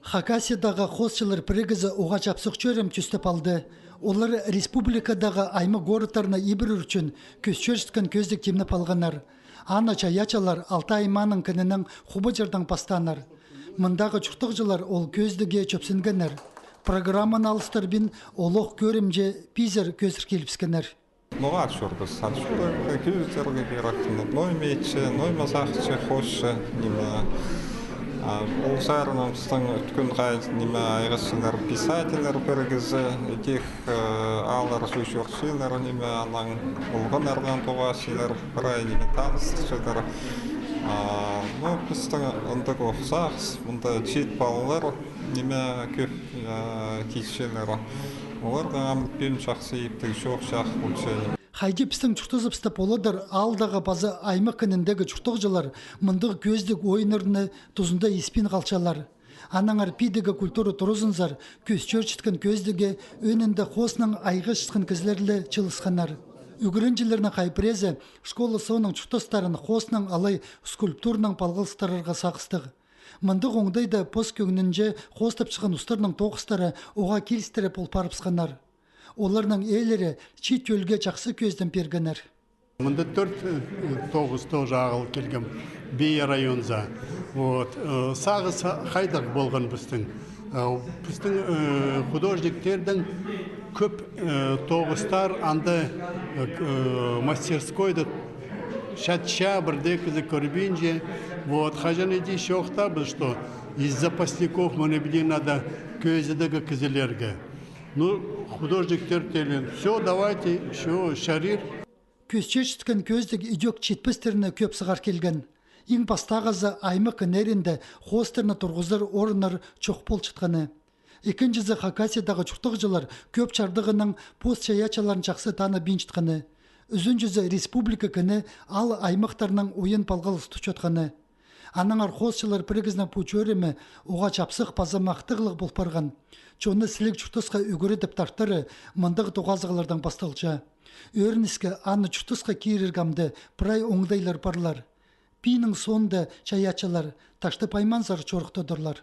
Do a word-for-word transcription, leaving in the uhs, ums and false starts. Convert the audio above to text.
Хакасиядағы хоосчылар пірігізі уғаа чапсых чӧрім тӧстеп алды. Олар республикадағы аймах городтарына ибірер ӱчӱн кӧсчеткен кӧзідіг тимнеп алғаннар. Аны чайаачылар Алтай аймааның кінінең хубаҷырдаң пастааннар. Мындағы чуртағҷылар ол кӧзідігге чӧпсінгеннер. Программаны алыстырбин олох кӧрімҷе пизер кӧзір килібіскеннер. Ноға чӧрбіс? Ат чӧрерге, кӧзідерге кирек. Нойма итче, нойма сағынча, хоосча, ниме. А ол саринаң пістің ӱткӱн хай, ниме, айғасчалар писательлер пірігізі, тик, э, алар сӧс чӧрчелер, ниме, анаң олғаннарнаң тоғасчалар, прай, ниме, таныстырчалар. А, ну, пістің андағ сағыс, мында чиит палалар, ниме, кӧп, э, килчелер. Оларға ам пӱӱн чахсы иптіг чоохтап полча. Хайди пістің чуртазыбыста поладыр, аалдағы паза аймах кініндегі чуртағҷылар мындағ кӧзідіг ойыннарны тузында испин халчалар. Аннаңар пидігі культура туразынзар кӧсчеткен кӧзідігге ӧӧнінде хооснаң айғасчатхан кізілер ле чыылысханнар. Ӱгренҷілернің хай пірезі школа соонаң чуртастарын хооснаң алай скульптуранаң палғалыстырарға сағыстығ. Мындағ оңдайда пос кӧңнінҷе хоостапчатхан устарның тоғыстары уғаа килістіре пол парыбысханнар. Оларның ээлері чиит тӧлге чахсы кӧзідім пиргеннер. Мында тӧрт, э, тоғыс тоже ағыл килгем, Бия районза. Вот, э, сағыс хайдағ полған пістің. Э, пістің, э, художниктердің кӧп, э, тоғыстар анда, э, к-, э, мастерскойда чатча, пірдее кізі кӧрбинче. Вот, хаҷан иди чоохтабыс, что из запасников мына пілдеңнең даа кӧзідіг кізілерге. Ну, художниктер теелген. Всё, давайте, всё, чарир. Кӧсчеткен кӧзідіг идӧк читпестеріне кӧп сығар килген. Иң пастағызы аймах кіннерінде хоостарны турғызар орыннар чох полчатханы. Ікінҷізі, Хакасиядағы чуртағҷылар кӧп чардығынаң пос чайаачыларын чахсы таныбинчатханы. Ӱзінҷізі, республика кіні аал аймахтарнаң ойын палғалыс тутчатханы. Аннаңар хоосчылар пірігізінің пу чӧрімі уғаа чапсых паза махтағлығ пол парған. Чонны сіліг чуртасха ӱгредіп тартыры мындағ тоғазығлардаң пасталча. Ӧрініске, аны чуртасха кирерге амды прай оңдайлар парлар. Пиинің соонда чайаачылар ташты паймаанзар чорыхтадырлар.